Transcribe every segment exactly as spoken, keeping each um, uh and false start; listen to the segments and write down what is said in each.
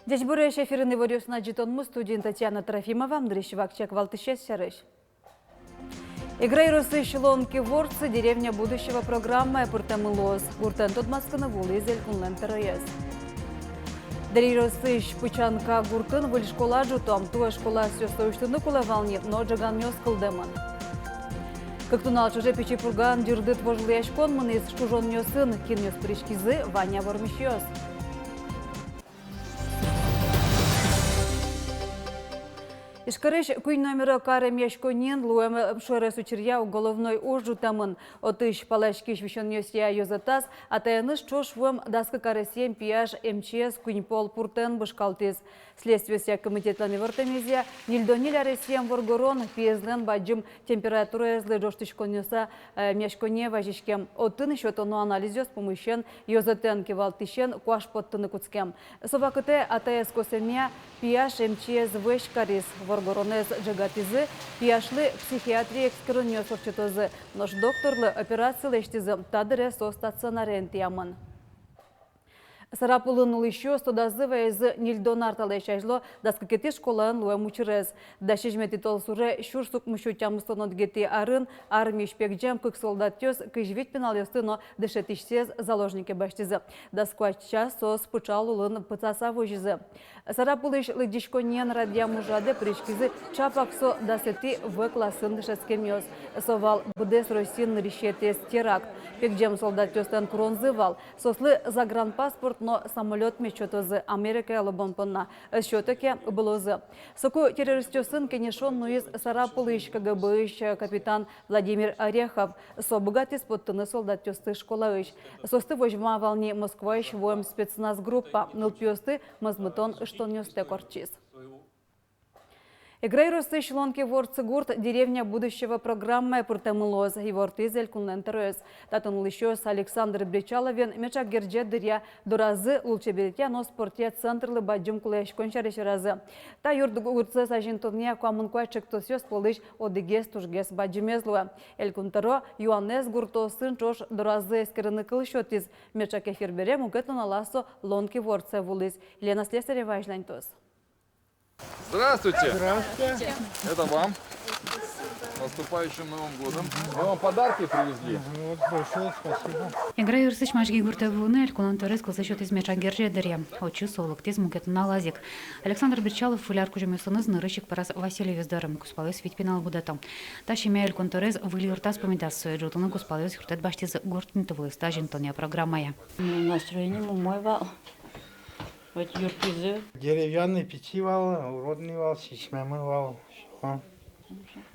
Ӟечбуресь! Эфирын «Иворъёс» но ӝытонмы, студиын Татьяна Трофимова. Нырысь вакчияк валтӥсез сярысь. Эгра ёросысь «Лонки вордсы — деревня будущего» программае пыртэмын луоз. Гуртэн тодматскыны вуылӥз элькунлэн тӧроез. Дэри ёросысь Пычанка гуртын выль школа ӝуто. Туэ школаосты усьтыны кулэ вал ни, но ӝеганъёс кылдэмын. Кык нунал ӵоже Пичи Пургаын ӟырдыт вожвылъяськон мынӥз. Чужонъёсын кинъёс пыриськизы, вань-а вормисьёс? Ижкарысь куинь номеро кар эмъяськонниын луэм шуэрес учыръя уголовной уж ӝутэмын. Отысь паласькись висёнъёсъя ёзэтаз атаеныз ӵош вуэм дас кык аресъем пияш МЧС куинь пол пуртэн бышкалтӥз. Следствиосъя комитетлэн ивортэмезъя, ньыльдон ньыль аресъем воргорон пиезлэн бадӟым температураезлы ӝожтӥськонъёсаз эмъяськонние вазиськем. Отын сётоно анализъёс пумысен ёзэтэн кивалтӥсен куаш поттыны кутскем. Со вакытэ атаез косэмъя, пияш МЧС вӧсь кариз. Воргоронэз ӝегатӥзы, пияшлы психиатрия эскеронъёс ортчытозы, нош докторлы операция лэсьтӥзы, та дыре со стационаре интыямын. Сарапулын улӥсьёс тодазы ваизы ньыльдон ар талэсь азьло дас кыкетӥ школаын луэм учырез. Дас сизьыметӥ толсуре сюрс укмыссю тямыстон одӥгетӥ арын армиысь пегӟем кык солдатъёс кызь вить пиналъёсты но дышетӥсез заложнике басьтӥзы. Дас куать час соос пыӵал улын пытсаса возизы. Сарапулысь лыдӟиськонниен радъям ужрадэ пыриськизы ӵапак со дасэтӥ В классын дышетскемъёс. Со вал быдэс Россиын нырысетӥез теракт. Пегӟем солдатъёслэн куронзы вал. Соослы загранпаспорт но самолёт мед сётозы Америкае лобон понна. Ӧз сёто ке, ыбылозы. Соку террористъёсын кенешон нуиз Сарапулысь КГБ-ысь капитан Владимир Орехов. Со быгатӥз поттыны солдатъёсты школаысь. Соосты возьма вал ни Москваысь вуэм спецназ группа. Нылпиосты мозмытон ыштонъёстэк ортчиз. Эгра ёросысь Лонки вордсы гурт «Деревня будущего» программае пыртэмын луоз, ивортӥз элькунлэн тӧроез. Татын улӥсьёс Александр Бречаловен меӵак герӟет дыръя доразы лулчеберетъя но спортъя центрлы бадӟым кулэяськон сярысь веразы. Та юртгуртсэс азинтонъя куамын куать ӵектосъёс пӧлысь одӥгез тужгес бадӟымез луэ. Элькун тӧро юанэз гуртоосын ӵош доразы эскерыны кыл сётӥз. Меӵак эфир бере мукет нуналаз со Лонки вордсэ вуылӥз. Елена Слесарева азьланьтоз. Здравствуйте. Здравствуйте. Это вам. С наступающим Новым годом. Мы вам подарки привезли. Вот, большое спасибо. Эгра ёросысь Мазьги гуртэ вуыны элькунлэн тӧроез кылзэ сётӥз меӵак герӟет дыръя. Отчы со лыктӥз мукет нуналаз ик. Александр Бречалов выль ар кузьымъёсыныз нырысь ик пӧраз Васильевез доры. Кузпалъёс вить пинал будэтозы. Та семья элькун тӧроез выль юртаз пумитаз. Сое ӝутыны кузпалъёс юрттэт басьтӥзы гурт интывылъёсты азинтонъя программая. Ну, настроение умой вал. Вот юртӥзы. Деревянный пичи вал, уродный вал, сисьмемын вал. Всё.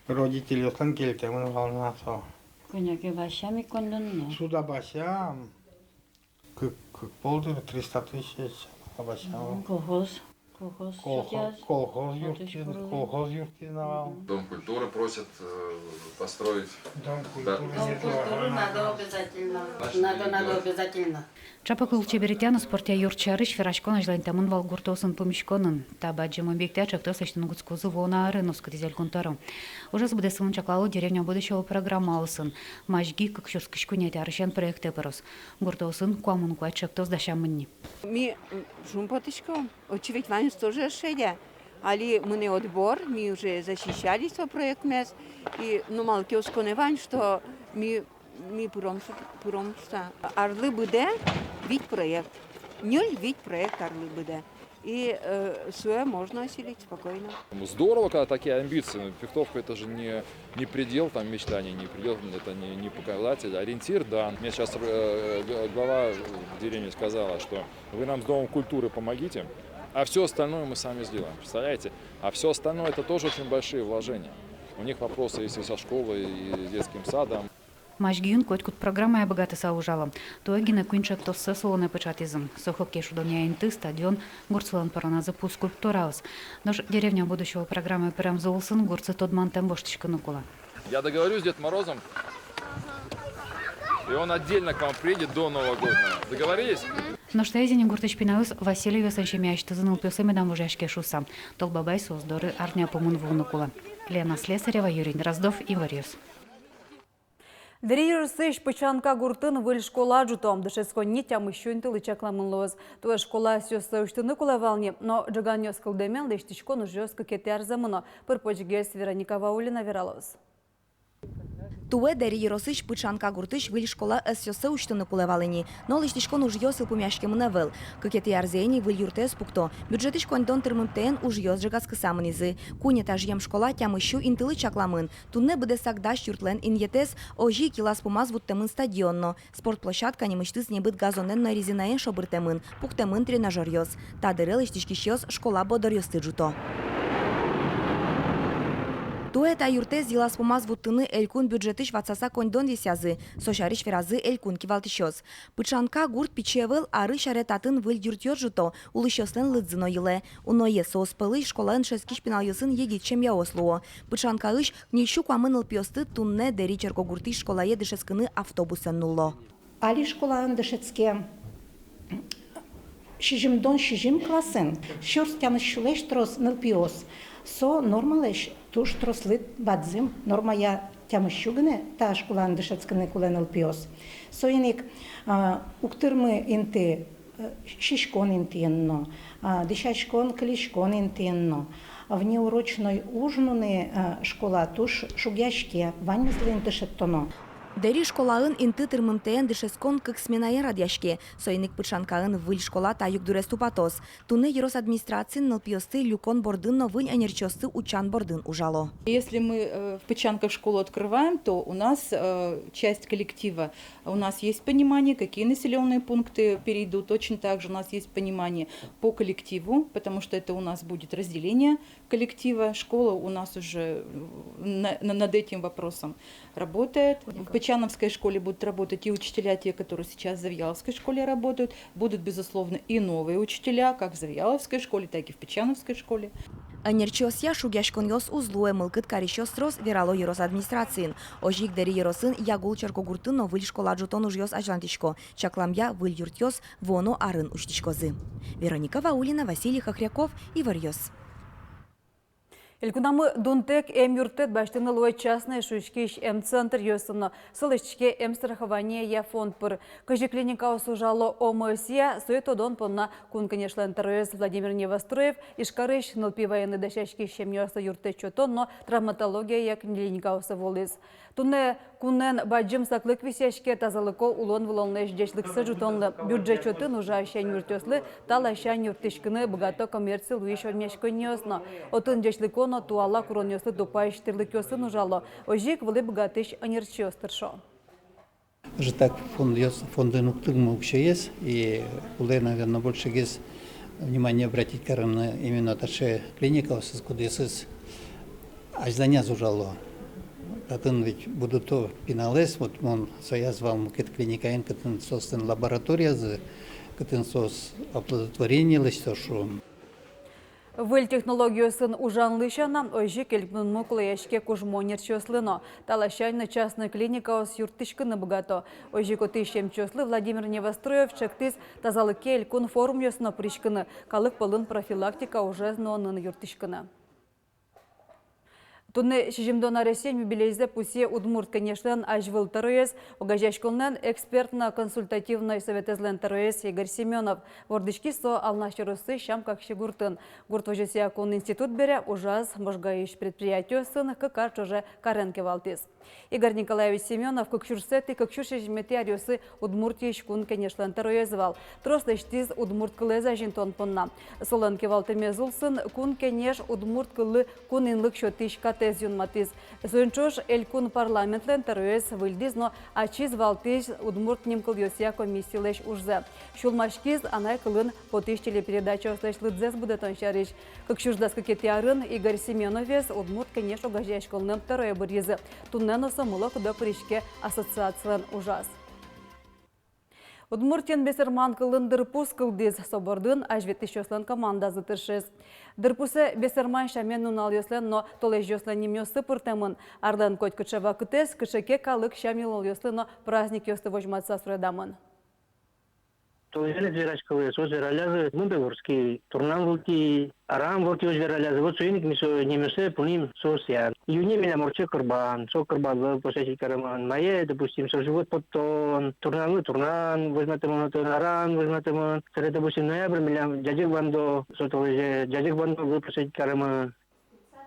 Родительёслэн кельтэмын вал на со. Кӧня ке басьтӥм ик коньдон но. Суда басьтӥм. Кык, кык пол дыр, триста тысяч басьтӥм. Колхоз, колхоз. Колхоз, колхоз юртӥз, колхоз юртӥз на вал. Дом культуры просят, э, построить. Дом культуры. Да. Дом культуры надо обязательно. Надо, надо обязательно. Ӵапак лулчеберетъя но спортъя юрт сярысь вераськон азьланьтэмын вал гуртоосын пумиськонын. Та бадӟым объектэ ӵектос лэсьтыны кутскозы вуоно арын, оскытӥз элькун тӧро. Ужез быдэсмон чаклало «Деревня будущего» программаосын. Мазьги кык сюрс кызь куинетӥ арысен проектэ пыроз. Гуртоосын куамын куать ӵектос дасямын ни. Ми, м, шумпотӥськом, отчы ведь ваньмыз тоже шедя. Али мынэ отбор, ми уже защищали со проектмес. И, ну, малы ке осконо вань, что ми Ми пыром шуса, пыром шуса. Арлы быдэ вить проект. Ньыль-вить проект арлы быдэ. И, э, сое можно осилить спокойно. Здорово, когда такие амбиции. Пихтовка — это же не, не предел там мечтаний, не предел, это не, не показатель, ориентир, да. Мне сейчас, э, г-, глава деревни сказала, что вы нам с Домом культуры помогите, а всё остальное мы сами сделаем. Представляете? А всё остальное — это тоже очень большие вложения. У них вопросы есть и со школой, и с детским садом. Мазьгиын котькуд программая быгатыса ужало. Туэ гинэ куинь ӵектоссэ улонэ пыӵатӥзы. Со хоккей шудонъя инты, стадион, гуртсылэн пыроназы пу скульптураос. Нош «Деревня будущего» программае пыремзы улсын гуртсы тодмантэм воштӥськыны кулэ. Я договорюсь с Дедом Морозом, и он отдельно к вам приедет до Нового года. Договорились? Нош таиз ини гуртысь пиналъёс Васильевъёслэн семьяысьтызы нылпиослы медам вожъяське шуса. Тол Бабай соос доры арня пумын вуыны кулэ. Лена Слесарева, Юрий Дроздов, Иворъёс. Дэри ёросысь Пычанка гуртын выль школа ӝуто. Дышетсконни тямыссю интылы чакламын луоз. Туэ школа ӧсъёссэ усьтыны кулэ вал ни, но ӝеганъёс кылдэмен лэсьтӥськон ужъёс кыкетӥ арзэ мыно. Пыр-почгес Вероника Ваулина вералоз. Туэ Дэри ёросысь Пычанка гуртысь выль школа ӧсъёссэ усьтыны кулэ вал ини, но лэсьтӥськон ужъёс йылпумъяськемын ӧвӧл. Кыкетӥ арзэ ини выль юртэз пукто. Бюджетысь коньдон тырмымтэен ужъёс ӝегатскыса мынӥзы. Куинь этажъем школа тямыссю интылы чакламын. Туннэ быдэсак дась юртлэн инъетэз, озьы ик йылаз-пумаз вуттэмын стадион но. Спорт площадка нимысьтыз небыт газонэн но резинаен шобыртэмын, пуктэмын тренажёръёс. Та дыре лэсьтӥськисьёс школа бордоръёсты ӝуто. Туэ та юртэз йылаз-пумаз вуттыны элькун бюджетысь ватсаса коньдон висъязы, со сярысь веразы элькун кивалтӥсьёс. Пычанка гурт пичи ӧвӧл, арысь аре татын выль юртъёс ӝуто, улӥсьёслэн лыдзы но йылэ. Уноез соос пӧлысь школаын дышетскись пиналъёсын егит семьяос луо. Пычанкаысь ньыльсю куамын нылпиосты туннэ Дэри черкогуртысь школае дышетскыны автобусэн нулло. Али школаын дышетске сизьымдон сизьым классын, сюрс тямыссюлэсь трос нылпиос. Со нормалэсь туж трослы бадӟым, нормая тямыссю гинэ та школаын дышетскыны кулэ нылпиос. Соин ик, а, уг тырмы инты, э, сиськон интыен но, а, дӥсяськон, кылиськон интыен но. Внеурочной уж нуны, э, школа туж шугъяське, ваньмызлы инты шедьтоно. Дэри школаын инты тырмымтэен дышетскон кык сменаен радъяське. Соин ик Пычанкаын выль школа та югдурез тупатоз. Туннэ ёрос администрациын нылпиосты люкон бордын но вынь ӧнерчиосты утчан бордын ужало. Если мы, э, в Пычанках школу открываем, то у нас, э, часть коллектива, у нас есть понимание, какие населённые пункты перейдут. Точно так же у нас есть понимание по коллективу, потому что это у нас будет разделение коллектива. Школа у нас уже, э, на-, на-, над этим вопросом работает. В Пычановской школе будут работать и учителя, те, которые сейчас в Завьяловской школе работают, будут, безусловно, и новые учителя, как в Завьяловской школе, так и в Пычановской школе. Ӧнерчиосъя шугъяськонъёс уз луэ, мылкыд карисьёс трос, верало ёрос администрациын. Озьы ик Дэри ёросын Ягул черкогуртын но выль школа ӝутон ужъёс азьлантӥсько. Чакламъя, выль юртъёс вуоно арын усьтӥськозы. Вероника Ваулина, Василий Хохряков, «Иворъёс». Элькунамы дунтэк эмъюрттэт басьтыны луэ частной шуиськись эмцентръёсын но. Со лэсьтӥське эмстрахованиея фонд пыр. Кызьы клиникаос ужало ОМС-я, сое тодон понна Кун Кенешлэн тӧроез Владимир Невоструев Ижкарысь нылпи вайыны дасяськись семьяослы юрттэт сётон но травматологияя клиникаосы вуылӥз. Туннэ кунэн бадӟым саклык висъяське тазалыко улон-вылонлэсь ӟечлыксэ ӝутонлы. Бюджет чотын ужась эмъюртъёслы та ласянь юрттӥськыны быгато коммерци луись эмъяськонниос но. Отын ӟечлыко но туала куронъёслы тупась тирлыкъёсын ужало. Озьы ик вылӥ быгатӥсь ӧнерчиос тыршо. Ӧжытак фондъёс, фондын уг тырмы уксёез, и кулэ, наверно, большегес внимание обратить карыны именно таӵе клиникаосыз, кудъёсыз азьланяз ужало. Татын ведь будуто пиналэз, вот мон сояз вал мукет клиникаын, кытын соослэн лабораториязы, кытын соос оплодотворение лэсьто, шуом. Выль технологиосын ужанлы сяна, озьы ик элькунмы кулэяське кужмо ӧнерчиослы но. Та ласянь но частной клиникаос юрттӥськыны быгато. Озьы ик отысь эмчиослы Владимир Невоструев чектӥз тазалыке элькун форумъёсы но пыриськыны, калык пӧлын профилактика ужез нуонын юрттӥськыны. Туннэ сизьымдон аресъем юбилейзэ пусъе Удмурт Кенешлэн азьвыл тӧроез, огазеяськонлэн экспертно-консультативной советэзлэн тӧроез Игорь Семёнов. Вордӥськиз со Алнаш ёросысь Сям-Какси гуртын. Гурт возёсъя кун институт бере ужаз Можгаысь предприятиосын, кык ар ӵоже карен кивалтӥз. Игорь Николаевич Семёнов кык сюрсэтӥ, кык сюрс сизьыметӥ аръёсы Удмуртиысь Кун Кенешлэн тӧроез вал. Трос лэсьтӥз удмурт кылэз азинтон понна. Солэн кивалтэмез улсын Кун Кенеш удмурт кыллы кун инлык сётӥсь катэз юнматӥз. Соин ӵош элькун парламентлэн тӧроез выльдӥз но ачиз валтӥз удмурт нимкылъёсъя комиссилэсь ужзэ. Сюлмаськиз анай кылын потӥсь телепередачаослэсь лыдзэс будэтон сярысь. Кык сюрс дас кыкетӥ арын Игорь Семёновез Удмурт Кенеш огазеяськонлэн тӧрое быръизы. Туннэ но со мыло-кыдо пыриське ассоциацилэн ужаз. Удмуртиын бесерман кылын дырпус кылдӥз, со бордын азьветлӥсьёслэн командазы тыршиз. Дырпусэ бесерман сямен нуналъёслэн но толэзьёслэн нимъёссы пыртэмын. Арлэн котькыӵе вакытэз кыӵе ке калык сям-йылолъёслы но праздникъёслы возьматыса суредамын. Толэзьлэн вераськылэ, соос вераллязы, мон пе вордски турнам вылтӥ, арам вылтӥ озьы вераллязы. Вот соин ик ми со нимысьтыз пуним соосъя. Июне милям ортче кырбан, со кырбан вылэ посвятить каремын. Мае, допустим, со живот поттон, турнамлы турнам возьматэмын, отын арам возьматэмын. Собере, допустим, ноябрь милям ӟаӟег вандо, со толэзе ӟаӟег вандо вылэ посвятить каремын.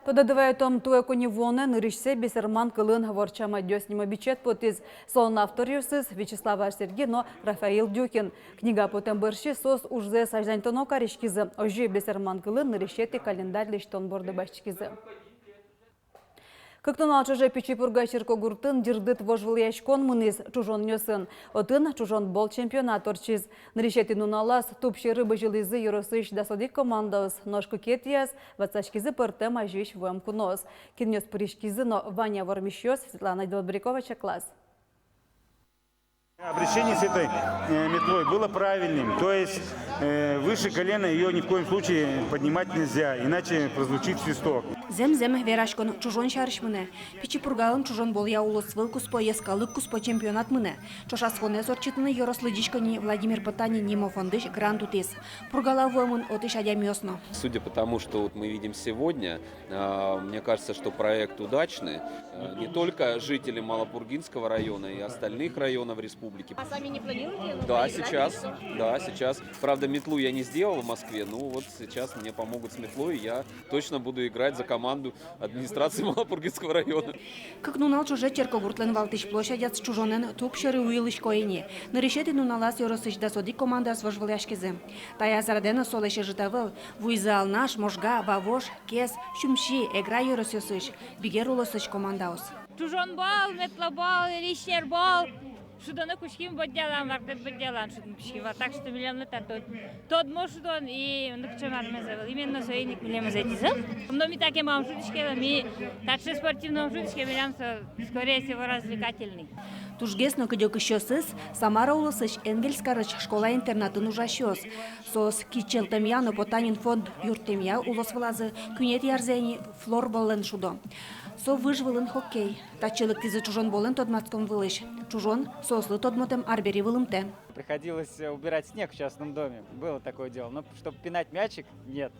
Тодады вайытом, туэ коньывуонэ нырысьсэ бесерман кылын «Ворча мадёс» нимо бичет потӥз. Солэн авторъёсыз Вячеслав Ар-Серги но Рафаил Дюкин. Книга потэм бӧрсьы соос ужзэс азьланьтоно кариськизы. Озьы бесерман кылын нырысетӥ календарь лэсьтон борды басьтӥськизы. Кык нунал ӵоже Пичи Пурга черкогуртын ӟырдыт вожвылъяськон мынӥз ӵужонъёсын. Отын «Ӵужонбол» чемпионат ортчиз. Нырысетӥ нуналаз туб сьӧры бызьылӥзы ёросысь дас одӥг командаос, нош кыкетӥяз ватсаськизы пӧртэм азьысь вуэм куноос. Кинъёс пыриськизы но вань-а вормисьёс, Светлана Делбрякова чаклаз. Обращение с этой, э, метлой было правильным. То есть, э, выше колена её ни в коем случае поднимать нельзя, иначе прозвучит свисток. Зэм-зэм, вераськон ӵужон сярысь мынэ. Пичи Пургаын ӵужонболъя улосвыл куспо, йӧскалык куспо чемпионат мынэ. Ӵошатсконэз ортчытыны ёрос лыдӟиськонни Владимир Потанин нимо фондысь грант утӥз. Пургала вуэмын отысь адямиос но. Судя по тому, что вот мы видим сегодня, а, мне кажется, что проект удачный. Э, не только жители Малопургинского района и остальных районов республики. А сами не планируете? Да, сейчас. Да, сейчас. Правда, метлу я не сделал в Москве. Ну вот сейчас мне помогут с метлой, я точно буду играть за команду администрации Малопургинского района. Кык нунал ӵоже черкогуртлэн валтӥсь площадяз ӵужонэн туб сьӧры уйылӥсько ини. Нырысетӥ нуналаз ёросысь дас одӥг командаос вожвылъяськизы. Таяз радэ но солэсь ӧжыт ӧвӧл. Вуизы Алнаш, Можга, Вавож, Кез, Сюмси, Эгра ёросъёсысь, Бигер улосысь командаос. Ӵужонбол, метлобол, или ишнербол. Шудоно кутским, бӧдьялан, вартэт бӧдьялан шудыны кутским. Вот так что милемлы та тод-, тодмо шудон и нокыӵе мармез ӧвӧл. Именно соин ик милемыз ӧтизы. Но ми таӵе ум шудӥське, ми таӵе спортивной ум шудӥське, милям со, скорее всего, развлекательный. Тужгес но кыдёкысьёсыз Самара улосысь Энгельс карысь школа-интернатын ужасьёс. Соос кичӧлтэмъя но Потанин фонд юрттэмъя улос вылазы куинетӥ арзэ ини флорболэн шудо. Со выж вылын хоккей. Татчы лыктӥзы ӵужонболэн тодматскон вылысь. Ӵужон соослы тодмотэм арбери вылымтэ. Приходилось, э, убирать снег в частном доме. Было такое дело. Но чтоб пинать мячик, нет.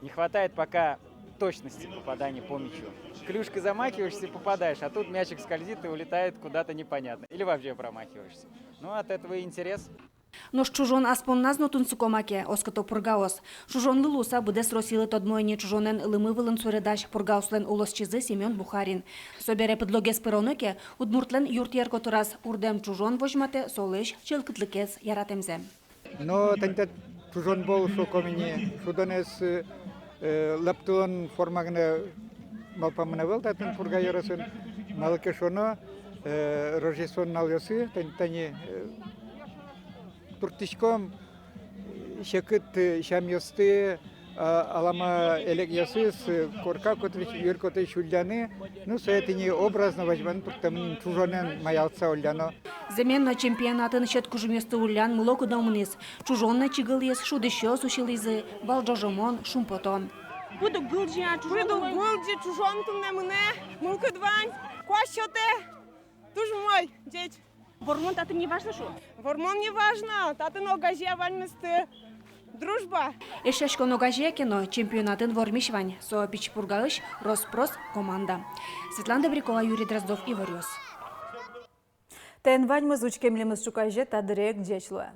Не хватает пока точности попадания по мячу. Клюшкой замахиваешься и попадаешь, а тут мячик скользит и улетает куда-то непонятно. Или вообще промахиваешься. Ну, от этого и интерес. Нош ӵужон ас понназ но тунсыко маке, оскыто пургаос. Ӵужонлы луыса быдэс Россилы тодмо ини ӵужонэн лымы вылын суредась пургаослэн улосчизы Семён Бухарин. Собере пыдлогес пыроно ке, удмуртлэн юртъер котыраз урдэм ӵужон возьматэ солэсь чылкытлыкез, яратэмзэ. Но тани та ӵужонбол шуом ини, шудонэз, э, лаптылон форма гинэ малпамын ӧвӧл татын Пурга ёросын, малы ке шуоно, э, Рождество нуналъёсы тани, тани, э, турттӥськом, э, секыт, э, сямъёсты, а, алама элекъёсыз, э, корка котырысь, юр котырысь улляны, ну, сое тӥни образно возьманы турттэмын ӵужонэн маялтыса улляно. Зэмен но, чемпионатын сьӧд кужымъёсты уллян мылокыдо мынӥз. Ӵужон но чигылӥз, шудӥсьёс усьылӥзы, вал ӝожомон, шумпотон. Пыд уг гылӟы, а ӵужон... Пыд уг гылӟы, ӵужон туннэ мынэ, мылкыд вань, куазь сётэ, туж умой, ӟеч. Вормон татын не важно, шуо? Вормон не важно, татын огазея ваньмысты. Дружба. Эшъяськон огазея ке но, чемпионатын вормись вань, со Пичи Пургаысь «Рос-прос» команда. Светлана Добрякова, Юрий Дроздов, «Иворъёс». Таин ваньмыз, учке милемыз ӵуказе та дыре ик, ӟеч луэ.